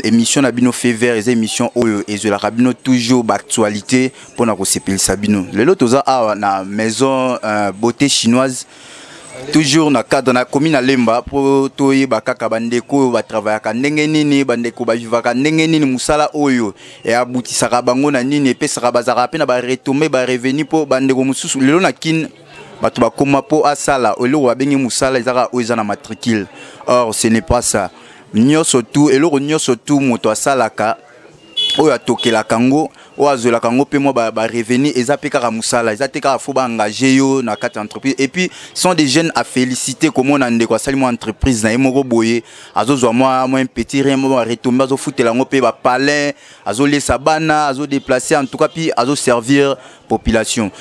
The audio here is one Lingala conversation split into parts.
Émission na bino Fait Vert eza émission oyo ezwelaka bino toujours baactualité mpona kosepelisa bino. Lelo toza awa na maison beauté chinoise, toujours na cadre na komi na Lemba, mpo toyeba kaka bandeko oyo batravaillaka ndenge nini, bandeko bavivaka ndenge nini, mosala oyo eabutisaka bango na nini, epesaka, bazalaka mpe na baretombées, barevenu. Mpo bandeko mosusu lelo na Kine, bato bakóma mpo asala eloko babengi mosala ezaka oyo eza na matricule. Or ce n'est pas ça. Nyonso tu, eloko nyonso tu moto asalaka, oyo atokelaka yango, oyo azwelaka yango mpe mwa barevenu, eza mpe kaka mosala. Eza te kaka fo baengage yo na kati ya entreprise. Et puis sont des jeunes à féliciter. Komona ndeko asali mwa entreprise na ye moko boye, azozwa mwa un petit rien, mwa baretombées, azofutela yango mpe bapalin, azolesa bana, azodéplace, en tout cas puis azoservir population.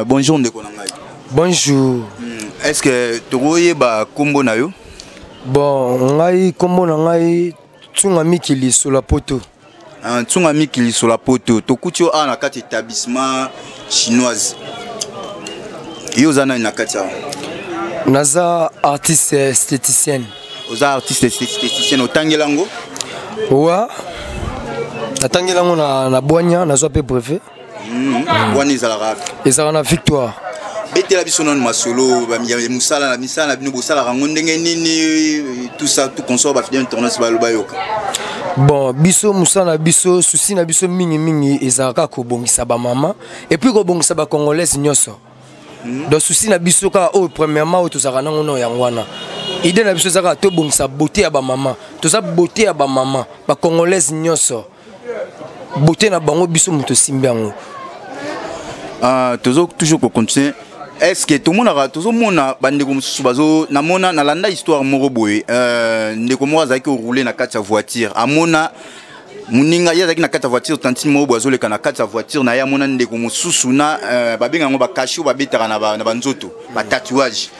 Bonjour ndeko na ngai. Bonjour. Est ce que tokoyeba nkombo na yo? Bon, ngai, nkombo na ngai Ntunga Mikili Sola Poto. Ntunga Mikili Sola Poto, tokuti yo awa na kati établissement chinoise. Yo oza nani na kati awa? Naza artiste esthéticienne. Oza artiste esthéticienne, otangela yango? Wa, natangela yango na Bwanya, nazwa mpe brevet. Wana ezalaka? Ezalaka na Victoire. Betela biso nano masolo ya mosala na misala na bino. Bosalaka yango ndenge nini, tout ça, tout consort, bafidèle internaute baloba yoka. Bon, biso, mosala na biso, souci na biso mingimingi ezalaka kobongisa bamama et puis kobongisa bacongolaise nyonso. Donc souci na biso kaka oyo, premièrement oyo tozalaka nango no yango wana. Idée na biso eza kaka tobongisa beauté ya bamama. Toza beauté ya bamama bacongolaise nyonso, beauté na bango, biso moto osimbi yango. Tozo toujours kocontinue. Est ce que tomonaka, tozomona bandeko mosusu bazo, namona, nalanda histoire moko boye, ndeko moko azalaki koroule na kati ya voiture, amona moninga ye azalaki na kati ya voiture, tantine moko boye azoleka na kati ya voiture na ye, amona ndeko mosusu na babenga yango bacachets oyo babetaka na banzoto, batatouage.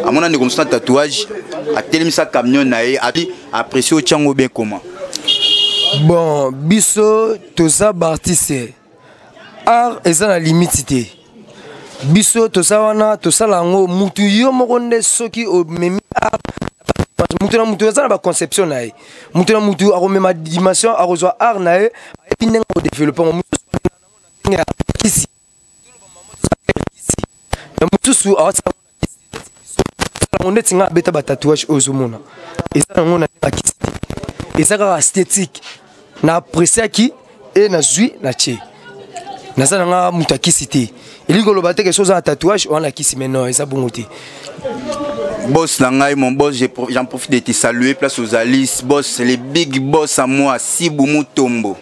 Amona ndeko mosusu na tatouage, atelemisa camion na ye, abi apprécie otyango bien comment? Bon, biso toza baartiste, art eza na limite te. Biso toza wana, tosala yango mutu yo moko nde. Soki omemi art, mutu na mutu aza na baconception na ye, mutu na mutu akomema dimension, akozwa art na ye, ayebi ndenge akodéveloppe yango. Mosusu ndenge ya kisi, na mosusu awasala yango ndeti nga abeta batatouage oyo ozomona, eza nango na ndenge ya kisi te, eza kaka esthétique. Na appréciaki e nazwi na tie. Naza na nga moto akisi te. Elingi koloba te ke so oza na tatouage wana kisi, mais non, eza bongo te. Boss na ngai, mon boss, j'en profite de te saluer place aux Alice. Boss, les big boss à moi, Sibu Mutombo,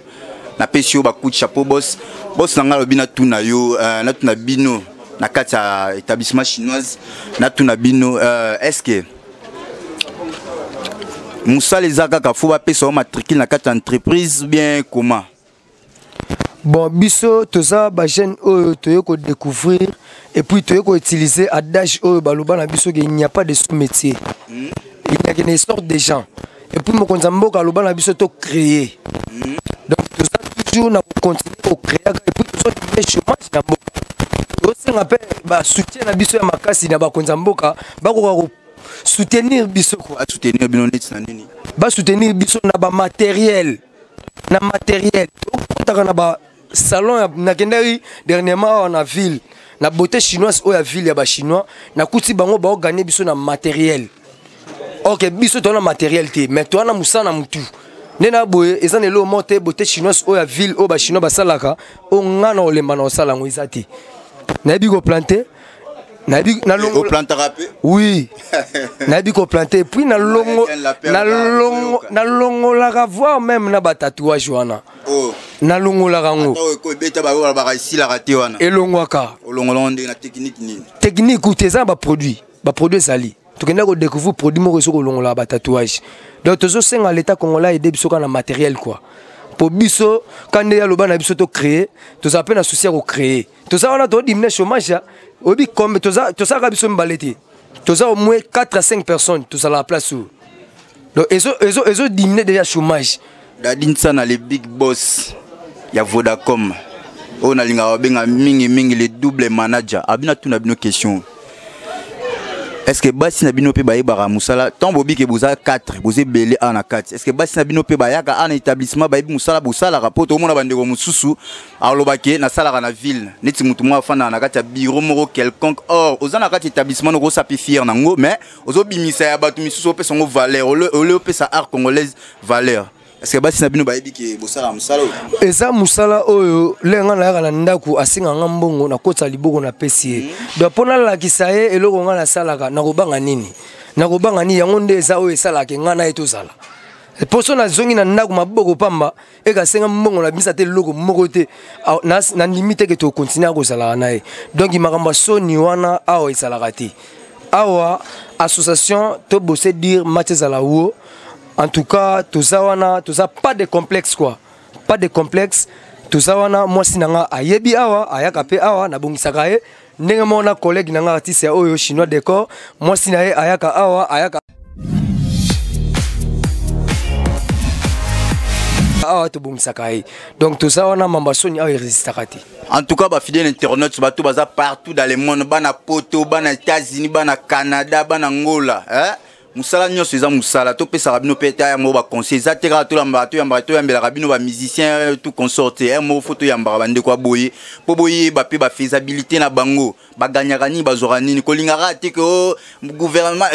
napesi yo bacoup de chapeau, boss. Boss na ngai alobi natuna yo, natuna bino na kati ya établissement chinoise, natuna bino, est ce que mosala eza kaka fo bapesa yo matricule na kati ya entreprise, bien comment? Bon, biso toza bajeune oyo toye kodécouvrir et puis toye koutiliser adage oyo baloba na biso ke il n'y a pas de sous métier, il n'y a que des sortes de gens. Et puis mokonzi ya mboka aloba na biso tocréer. Donc toza toujours na kocontinue kocréaka et puis tozodiminuer chômage na mboka. Tosenga mpe basoutien na biso ya makasi na bakonzi ya mboka, bakoka kosoutenir biso quoi. Asoutenir bino neti na nini? Basoutenir biso na bamatériel, na matériel. Tokotaka na basalon. Nakendaki dernièrement awa na ville, na beauté chinoise oyo ya ville ya bachinois, nakuti bango baoganye biso na matériel. Ok, biso toza na matériel te, mais toza na mosala na motu nde na boye. Eza na eloko moko te beauté chinoise oyo ya ville oyo bachinois basalaka oyo nga na kolemba na kosala yango eza te. Nayebi koplante, nayebi oplantaka mpe? Oui, nayebi koplante, puis nalongolaka, voire même na batatouage wana. Oh. Nalongolaka yango. Ebeta balobaka esilaka te wana. Elongwaka. Olongola ndenge na technique nini? Technique te, eza na baproduit. Baproduit ezali, tokenda kodécouvrir produit moko esoki kolongolaka batatouage. Donc tozosenga l'état congolais aide biso kaka na matériel quoi, po biso ka nde aloba na biso tocréer, tozala mpe na souci ya kocréer. Toza wana, todiminuer chômage. Oyebi kombe tosalaka biso mibale te, toza au moins 4 à 5 personnes tozalaka place oyo. Donc ezodiminuer déjà chômage. Dadi Nsana, le big boss ya Vodacom oyo nalingaka babenga mingimingi le double manager, abi natuna bino question. Est ce que basi na bino mpe bayebaka mosala? Ntango bobike boza 4, boza ebele awa na kati, est ce que basi na bino mpe bayaka awa na établissement, bayebi mosala bosalaka? Mpo tokomona bandeko mosusu alobaki nasalaka na ville, neti motu moko afandaka na kati ya bureau moko quelconque. Or oza na kati ya établissement, nokosa mpe fier nango, mais ozobimisa ya bato misusu, opesa yango valeur ole opesa art congolaise valeur. Est ce que basi na bino bayebi ke bosalaka mosala oyo? Eza mosala oyo le ngai nayaka na ndako, asenga nga mbongo, nakotisa liboko, napesi ye. Donc mpo nalakisa ye eloko ngai nasalaka, nakobanga nini? Nakobanga nini? Yango nde eza oyo esalaka ngai na ye tozala. Poso nazongi na ndako maboko pamba, ekasenga mbongo, nabimisa te eloko moko te. Nandimi te ke tokontinue kozalaka na ye. Donc makambo ya soni wana awa ezalaka te. Awa association tobose dire match ezala wo. En tout cas toza wana, toza pas de complexe quoi, pas de complexe. Toza wana, mwasi na nga ayebi awa, ayaka mpe awa, nabongisaka ye ndenge moko na collègue na nga artiste ya oyo Chinois Décor, mwasi na ye ayaka awa, ayaka awa, tobongisaka ye. Donc toza wana, mamba soni awa erésistaka te. En tout cas, bafidèle internautes, bato baza partout dans le monde, bana Poto, bana États-Unis, bana Canada, bana Angola, hein? Mosala nyonso eza mosala. Topesaka bino mpe ta yango baconseil. Eza te kaka tolambaka, toyambaka, toyambelaka bino bamusicien tout consort te. Moko fo toyambaka bandeko ya boye mpo boyeba mpe bafaisabilité na bango, baganyaka nini, bazwaka nini. Kolingaka te ke o gouvernement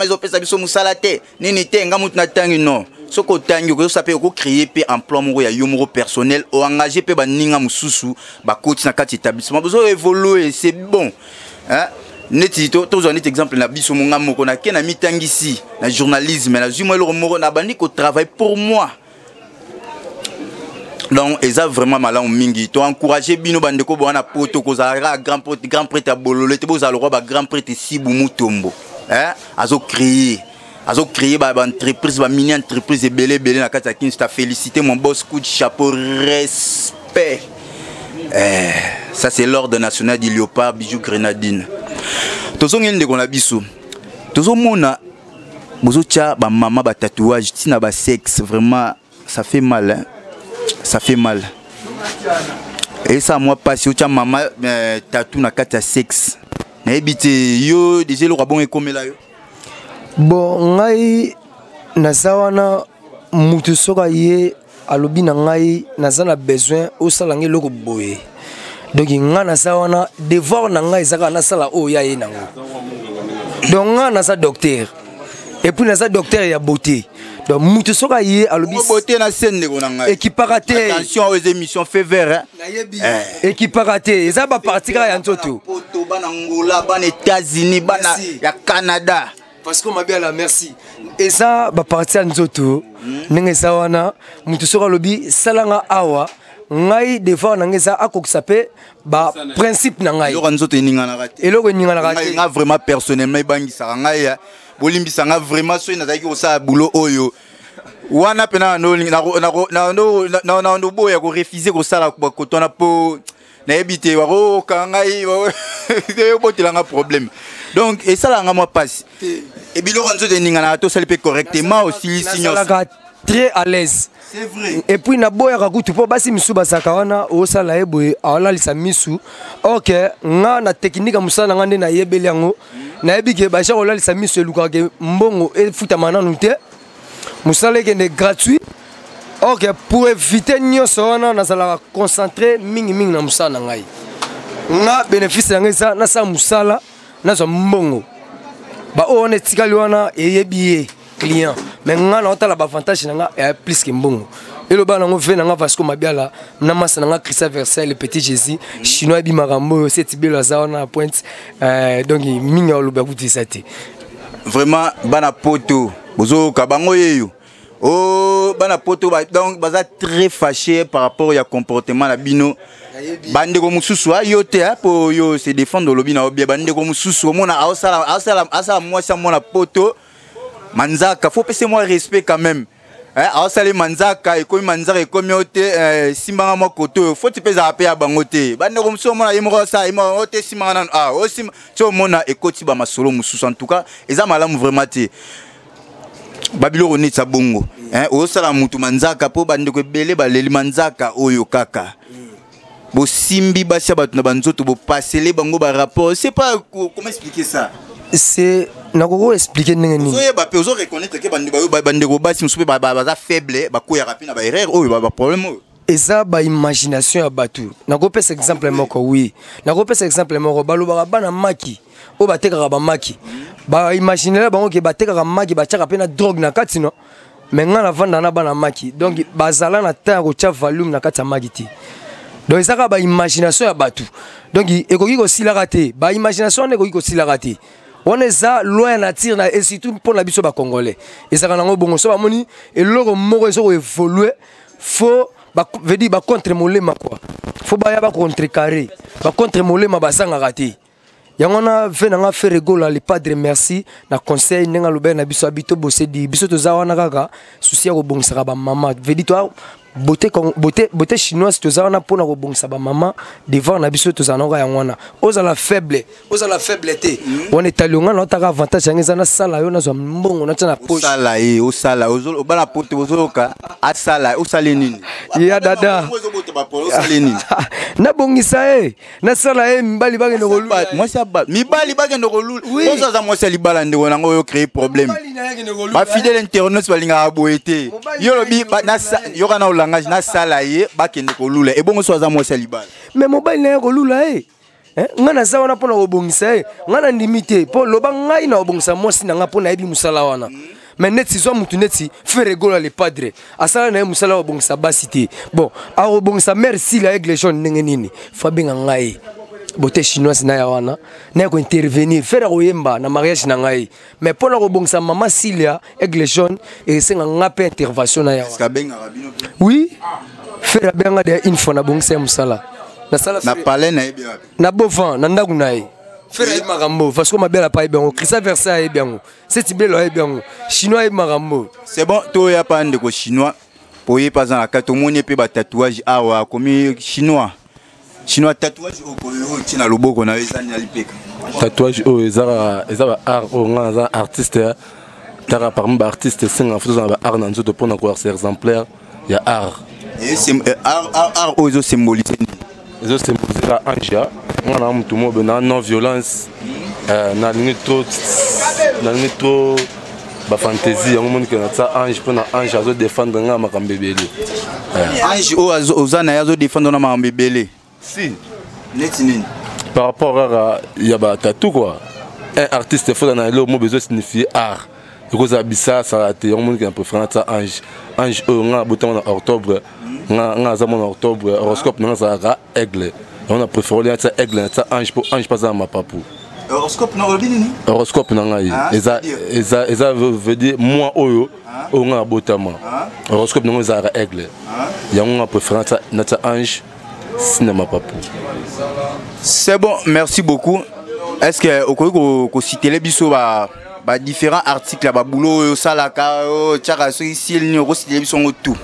ezopesa biso mosala te, nini te, nga mutu natangi. Non, soki otangi, okozosa mpe okocréer mpe emploi moko ya yo moko personnel, oengage mpe baninga mosusu bakoti na kati établissement, bozo évolue, c'est bon, hein? Neti tozwa neti exemple na biso, monga moko nake na mitangisi na journalisme, nazwi mwa eloko moko, nabandi kotravaille pour moi. Donc eza vraiment malamu mingi. Toencourage bino bandeko bowana na Poto, kozala kaka grand prêtre, grand prêtre ya bololo te. Bozala lokwa bagrand prêtre Sibu Mutombo, hein? Azocréer, azocréer baentreprise, bamini entreprise ebele ebele na kati ya Kini. Ta félicité mon boss, coup de chapeau, respect. Eh, ça c'est l'ordre national du léopard, Bijou Grenadine. Tozongeli ndeko na biso, tozomona bozotya bamama batatouage ntina basexe. Vraiment ça fait mal, hein? Ça fait mal, esa mwa mpasi. Otya mama tatou na kati ya sexe, nayebi te, yo déjà eloko abongo ekomela yo? Bon, ngai naza wana, mutu soki aye, alobi na ngai naza na besoin osala ngai eloko boye, donc ngai naza wana, devoir na ngai eza kaka nasala oyo ya ye nango. Donc ngai naza docteur, et puis naza docteur ya beauté. Donc mutu soki aye, alobi beauté na se, ndeko na ngai. Ekipaka te. Attention, oyo eza émission fait vert, hein? Nayebi, ekipaka te, eza baparti kaka ya nzoto. Poto, bana Angola, bana États-Unis, bana Merci. ya Canada. Parce que Mabiala, merci. Eza baparti ya nzoto ndenge eza wana. Motu soki alobi salanga awa, ngai devoir na ngai eza akokisa mpe baprincipe na ngai. Eloko ya nzoto eninganaka te. Eloko eninganaka Ngai te. Nga vraiment personnellement ebangisaka ngai, ya. Bolimbisa nga vraiment, soki nazalaki kosala boulot oyo wana mpena na ndoboya korefuser kosala bakoto wana, mpo nayebi te bakokanga ngai, obotelanga problème. Donc esalaka nga mwa mpasi. Ebiloko ya nzoto eninganaka te, osali mpe correctement, osilisi nyonso. Nazalaka très à l'aise. C'est vrai. Et puis naboyaka kutu, mpo basi misu bazalaka wana, osala ye boye, aolalisa misu. Ok, nga na technique ya mosala na nga nde nayebeli yango, nayebi ke baja kolalisa miso elukaka ke mbongo efutama nanu te, mosala ekende gratuit. Ok, pour éviter nyonso wana, nazalaka concentré mingimingi na mosala na ngai. Nga bénéfice na ngai eza nasala mosala, nazwa mbongo. Baoyo wana etikali wana eyebi ye client, mais nga naotala baavantage na nga eya plus ke mbongo. Eloba nango ve na nga Vasco Mabiala na masa na nga Christian Versailles, le petit Jésus chinois, yebi makambo oyo seti belo aza wana na pointe. Donc mingi aloba kutu eza te. Vraiment, bana Poto bozoyoka bango yeyo o bana Poto donc baza très fâché par rapport ya comportement na bino. Bandeko mosusu ayo te mpo yo se défendre, olobi na yo bien. Bandeko mosusu omona aosala mwasi ya mwana Poto manzaka, faut pese mwa respect quand même. Aosala manzaka, ekomi manzaka, ekomi oyo te, simbanga mwa koto oyo, foti mpe ezala mpe ya bango te. Bandeko mosusu omona ye moko asala ye moko oyo te, simbanga nano, ah, osimba ti omona ekoti bamasolo mosusu. En tout cas eza malamu vraiment te, babiloko neti ya bongo, hein, osala mutu manzaka mpo bandeko ebele baleli manzaka oyo kaka bosimbi basi ya bato na banzoto, bopasele bango barapport. C'est pas comment expliquer ça. C'est nakoki expliquer ndenge nini? Ozoyeba mpe, ozo reconnaître ke bandeko basi mosusu mpe baza faible, bakweyaka mpe na baerreur oyo, baproblème oyo. Eza baimagination ya bato. Nakopesa exemple moko. Oui, nakopesa exemple moko. Balobaka bana maki oyo batekaka bamaki, baimaginela bango ke batekaka maki, batiaka mpe na drogue na kati. No, mais ngai navanda na bana maki, donc bazala na temps ya kotia volume na kati ya maki te. Donc eza kaka baimagination ya bato. Donc ekoki kosilaka te, baimagination wana ekoki kosilaka te. Wana eza loi ya nature na, et surtout mpo na biso bacongolais, ezalaka nango bongo. So bamoni eloko moko eza koévolue, faut veut dire bacontre molema quoi, faut baya bacontrecarrer. Bacontre molema bazangaka te. Yango wana ve nanga Ferre Gola le padre, merci na conseil ndenge alobaki na biso. Abi tobosedi biso, toza wana kaka souci ya kobongisaka bamama. Veut dire toa beauté, beauté, beauté chinoise, toza wana mpona kobongisa bamama devant na biso. Tozala nango yango wana. Ozala faible, ozala faible te, wana etali yo. Nga na otaka avantage yango eza nasala yo, nazwa mbongo, natia na poche. Osala ye, osala bana poto, ozoyoka, asala, osali nini? Ya dada. Osali nini? Nabongisa ye, nasala ye, mibali bakende kolula. Mwasi ya mibali bakende kolula. Ozo aza mwasi ya libala, ndeko nango oyo créer problème. Bafidèle internaute balingaka boye te. Yo lobi, yoka na olangage, nasala ye, bakende kolula. Ebongo so aza mwasi ya libala? Mais mobali na ye kolula ye. Ngai naza wana mpona kobongisa ye. Ngai nandimi te mpo loba ngai na kobongisa mwasi na ngai, mpo nayebi mosala wana. Mais neti zwa mutu neti Ferre Gola le padre, asala na ye mosala kobongisa basi te. Bon, akobongisa mare sila Aigle Jaune ndenge nini? Faut abenga ngai beauté chinoise na ya wana, naya kointervenir. Ferre akoyemba na mariage na ngai, mais mpona kobongisa mama Silia Aigle Jaune, esenga nga mpe intervention na ya wana. Oui, Ferre abenga deya une fois, nabongisa ye mosala. Nasala na palais, nayebi wapi? Na Bovan, na ndako na ye. Ferre ayebi makambo, Vasco Mabela pa ayebi yango, Christian Versailles ayebi yango, Seti Belo ayebi yango, chinois ayebi makambo. C'est bon, toya pa ndeko chinois po ye mpe aza na kati. Tomoni ye mpe batatouage awa, akomi chinois. Chinois, tatouage oyo otie na loboko na yo eza nini? Alipeka. Tatouage oyo eza, eza ba art oyo ngai naza artiste. Taka parmi baartiste, esenga fo toza na baart na nzoto mpona koarse exemplaire ya art. Art oyo ezosymbolize nini? Ezosymbolize ka ange. Nga na motu moko na non violence, nalingi trop, nalingi trop bafantaisie. Yango monike natia ange mpona ange azodefendre nga makambo ebele. Ange oyo oza na ye azodefendre na makambo ebele? Si. Neti nini? Par rapport kaka ya batatou quoi. Un artiste faut na eloko moko ezosignifie art, ekozala bisasala te. Yango monike na préféré natia ange. Ange oyo, nga botanga na octobre, nga aza mwana octobre, horoscope nanga azalaka aigle. Yango na préféré olia natia aigle, natia ange mpo ange mpe aza na mapapu. Horoscope na olobi nini? Horoscope na ngai eza, eza veut dire mois oyo, oyo nga nabotama, horoscope nango ezalaka aigle. Yango nga préféré natia ange sina mapapu. C'est bon, merci beaucoup. Est ce que okoki kocitele biso ba différents articles ya baboulot oyo osalaka, oyo otiaka, soki style nini, okocitele biso yango tout?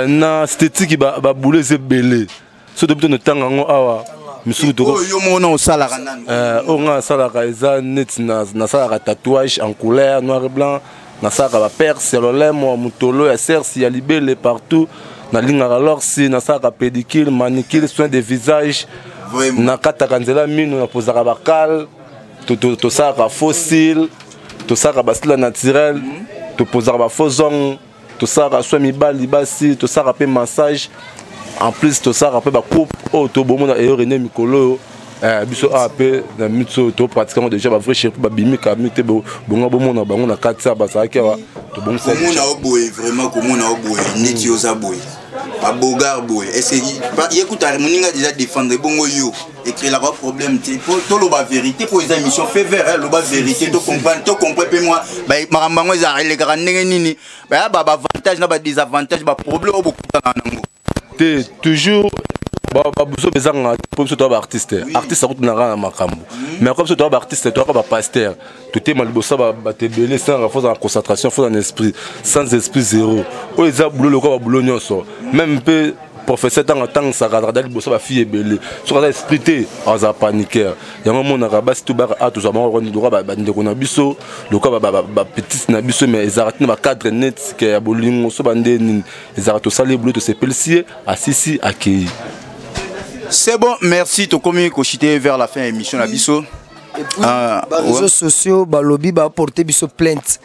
Na esthétique, baboulot eza ebele. So tobi tono tanga yango awa, misusu. Oyo yo moko na osalaka nani? Oyo nga nasalaka eza neti nasalaka tatouage en couleur, noir et blanc, nasalaka baperce ya lolemo, ya motolo, ya sersi, ya libele, partout nalingaka lorsi, nasalaka pédicure, manicure, soin de visage, nakataka nzela mino, napozaka bakale, tosalaka faux cils, tosalaka bacils naturel, topozaka bafaux ongles, tosalaka soin mibali, basi, tosalaka mpe massage. En plus tosalaka mpe bacoupe oyo tobomona eyo rene mikolo oyo. Biso awa mpe na miti oyo topratique yango déjà. Bavrai chéri mpe babimika mi te, bongo bomona bango na kati ya bazalaki awa, tobongisa. Komona o boye, vraiment komona o boye neti oza boye, babogar boye, est ye kuta moninga déjà défendre ebongo yo ecréelaka problème te? Po toloba vérité, po eza émission fait vert, loba vérité, tocomprendre, tocomprendre mpe mwa makambo yango eza elekaka ndenge nini, baya baavantage na badésavantage, baproblème oyo bokutana nango. Te, toujours babuso ezangaka mpo biso toya baartiste. Artiste akutunaka na makambo, mais comme biso toya baartiste, toyaka bapaster, totema liboso bato ebele, esengaka faut na concentration, faut na esprit. Sans esprit, zéro. Oyo eza boulot lokola baboulot nyonso. Même mpe professeur, ntango atangisaka, azalaka liboso bafille ebele, soki aza esprit te, azala paniqueur. Yango omonaka basi to baka a tozwa bango lokola bandeko na biso, lokola bapetite na biso, mais ezalaka tina bacadre net ke ya bolingo. So bande nini ezalaka, tosali boulot, tosepelisi ye, asisi, akei. C'est bon, merci. Tokomi kochite vers la fin ya émission na biso. Ah, baréseaux sociaux balobi baporte biso plainte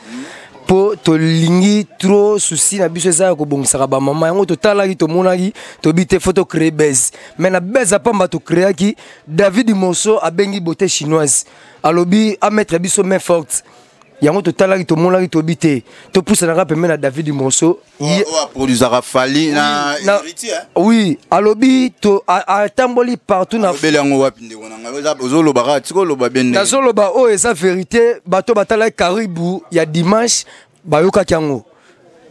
mpo tolingi trop. Souci na biso eza ya kobongisaka bamama. Yango totalaki, tomonaki, tobi te, faut tocréer buzz. Mais na buzz apamba tocréaki, David Moso abengi Beauté Chinoise, alobi amettre biso main forte. Yango totalaki, tomonaki, tobi te, topusanaka pembe na David Moso. Oyo aproduisaka Fally na Héritier. Oui, alobi to atamboli partout na Obeli yango wapi, ndeko na ngai? Ozolobaka, tika oloba bien. Nazoloba oyo eza vérité. Bato batalaki karibu ya dimanche bayokaki yango.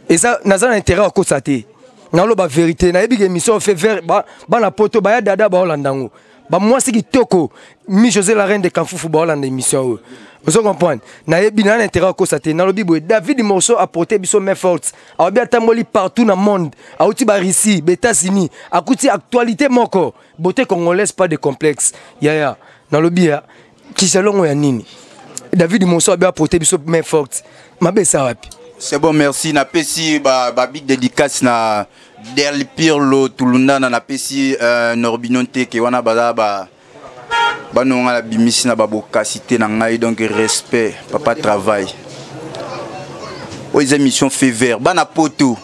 Eza naza na intérêt akosa te, naloba vérité. Nayebi ke émission fait vert, bana poto baya dada baolanda yango, bamwasi kitoko, mi José la reine de Kamfufu baolanda émission oyo. Ozo comprendre? Nayebi na na intérêt akosa te. Nalobi boye, David Morceau aporte biso main forte. Alobi atamboli partout na monde, auti baRussie, baÉtats-Unis, akuti actualité moko: beauté congolaise, pas de complexe. Yaya, nalobi ya kisalongo ya nini? David Morceau abi aporte biso main forte, mabe esa wapi? C'est bon, merci. Napesi ba big dédicace na Del Pirlo Tulundana, napesi Norbino Nteke wana, baza ba banonga na bimisi na babokasi te na ngai. Donc respect, papa travail. Oyo eza émission Fait Vert. Bana poto,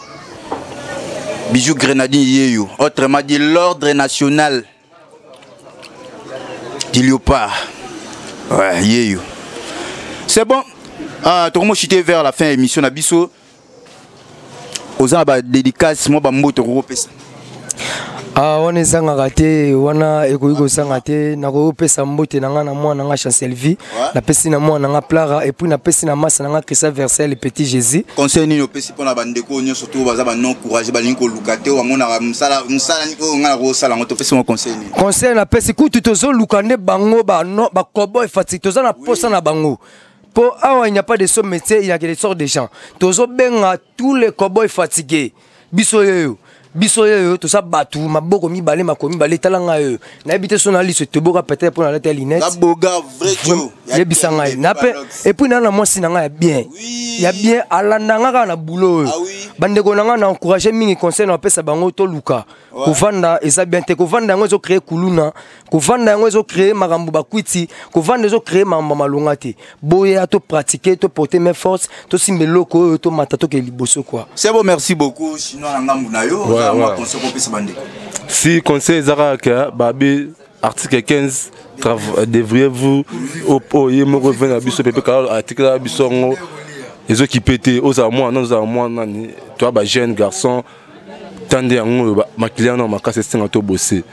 Bijou Grenadine yeyo, autrement dit l'ordre national du léopard, ouais, yeyo. C'est bon. Ah, tokomo chuter vers la fin émission na biso. Oza na badédicace, mwa bambote okokopesa? Ah, wana ezangaka te, wana ekoki kozanga te. Nakoki kopesa mbote na ngai na mwana na ngai Chancelvie, napesi na mwana na ngai Plara, et puis napesi na masa na ngai Christian Versailles, le petit Jésus. Conseil nini opesi mpona bandeko nyonso to baza banon courage, balingi koluka te, bamonaka mosala oyo ngai nakosala yango? Topesi mwa conseil nini? Conseil napesi kutu, tozoluka nde bango bacoboy fatigue. Toza na posa na bango mpo awa il n'y a pas de sot métier, il y a que des sortes de gens. Tozobenga tous les cowboys fatigués. Biso oyo, biso oyo toza bato maboko mibale, makolo mibale. Tala ngai oyo, nayebi te so na liso etoboka, peut-être mpo nalata lunette. Yebisa ngai nape. Et puis naa na mwasi na ngai ya bien, ya bien, alanda nga kaka na bulo oyo. Bandeko na ngai na encourage mingi. Conseil na bapesa bango, toluka. Kovanda eza bien te. Kovanda yango ezocréer kuluna, kovanda yango ezocréer makambo bakwiti, kovanda ezocréer makambo malonga te. Boya topratiquer, toporter main forte, tosimba eloko oyo, tomata, tokende liboso quoi. C'est bon, merci beaucoup. Chinois, na ngambu na yo, mwa conseil kopesa bandeko? Si, conseil eza kaka babi article 15, devriez-vous oyo ye moko ve na biso pepe kala article na biso yango ezokipe te. Ozala mwana, ozala mwana nani, toa bajeune garçon tande yango oyo makili wana makasi esenga tobose.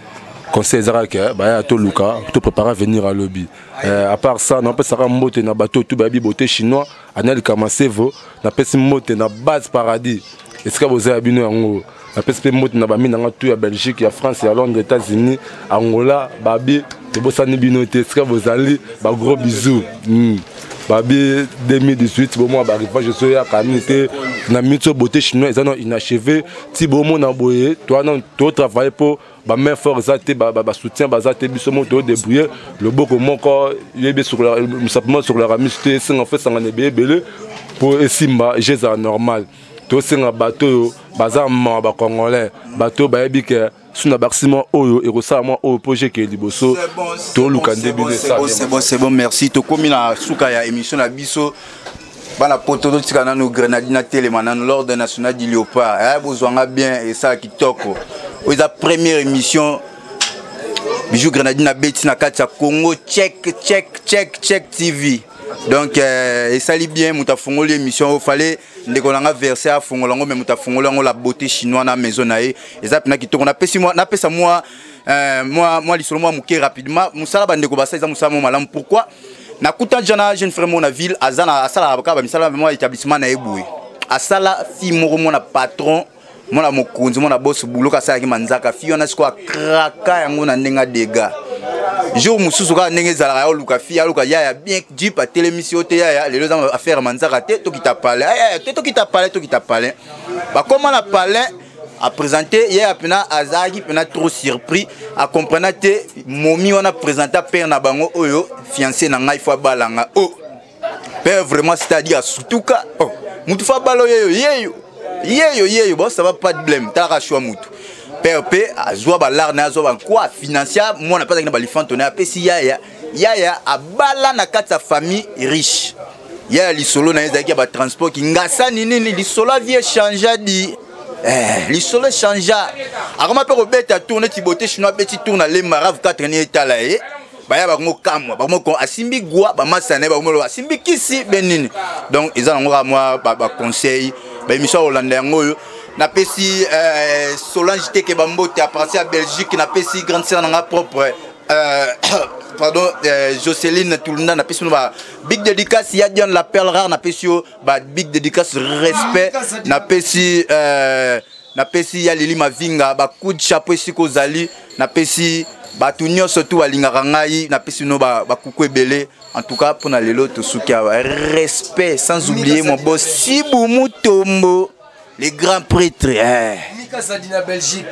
Conseil eza kaka baya toluka, toprépare avenir alobi. À part ça, napesaka mbote na bato oyo bayebi Beauté Chinois Anel Kamasevo. Napesi mbote na Base Paradis, esika boza ya bino yango. Napesi mpe mbote na bami nanga tu ya Belgique, ya France, ya Londres, États-Unis, Angola. Babi tobosani bino te, esika bozali, bagros bisous. Babi 2018 bomona barivage ezoyaka nini te na miniti oyo. Beauté Chinois eza no inachevé ti bomona boye. Towana totravaille mpo bamain forte eza te, basoutien baza te. Biso moko todébrouille, loboko moko yebi simplement esokolaka miso te. Esenga fo esangana ebele ebele mpo esimba je ezala normal. Tosenga bato oyo baza mawa, bacongolais, bato oyo bayebi ke su na bakisi mwa oyo ekosala mwa oyo mpo jeke liboso, toluka nde bino. C'est bon, c'est bon, merci. Tokomi na suka ya émission na biso. Bana poto, totika nanu Grenadine atelema nanu, l'ordre national du léopard. Bozwanga bien, esala kitoko. Oyo eza première émission Bijou Grenadine abeti na kati ya Congo Check Check Check Check TV. Donc esali bien. Moto afongoli émission oyo, fallait ndeko na nga verse afongola yango, mais moto afongoli yango, la Beauté Chinois na maison na ye. Eza mpena kitoko. Napesi mwa, napesa mwa lisolo mwa moke rapidement. Mosala bandeko basala eza mosala mo malamu. Pourquoi? Nakuta ja na jeune frère mo na ville, aza na asalaka kaka bamisala mwa établissement na ye boye. Asala fille moko, mwana patron, mwana mokonzi, mwana boss buloka, asalaki manzaka. Fille wana sikoyo akraka yango na ndenge adega. Jour mosusu kaka ndenge ezalaka, ya oluka fille, aluka yaya bien, jeep atelemisi yo te. Yaya, lelo eza affaire manzaka te, tokita palais. Yaya te, tokita palais, tokita palais. Bakóma na palais, aprésente yaya mpena. Azalaki mpena trop surpris, acomprena te. Momi wana présente père na bango: oyo fiancé na ngai, fo abalanga. Oh père, vraiment, c'est-à-dire asutuka. Oh, mutu fo abala oyo, yeyo, yeyo, yeyo. Bon, ça va, pas de blème. Talaka shwa mutu père mpe azwa balare na ye, azwa bankwa financier. Mwana mpe azalaki na balifanto na ye, apesi yaya. Yaya abala na kati ya famille riche. Yaya lisolo na ye ezalaki ya batransport kingasani nini, lisolo ya vie echangea di lisolo echangea. Akoma mpe kobeta tour neti Beauté Chinois, abeti tour na Lemba Rave 4 ni etala ye, baya bango kamwa, bango asimbi gwa bamasa na ye, bango asimbi kisi be nini. Donc eza nango kaka mwa baconseil, baémission ya kolanda yango oyo. Napesi Solange Teke bambote à partir ya Belgique. Napesi grande sœur nanga propre, pardon, Joceline Tulunda, napesi bino ba big dédicace. Ya Diane la perle rare, napesi yo ba big dédicace, respect. Napesi ya Lili Mavinga ba coup de chapeau esika ozali. Napesi bato nyonso tu balingaka ngai, napesi bino bakuku ebele. En tout cas, mpona lelo tosuki awa, respect. Sans oublier mon boss Sibu Mutombo, le grand prêtre. Mika Sadi na Belgique.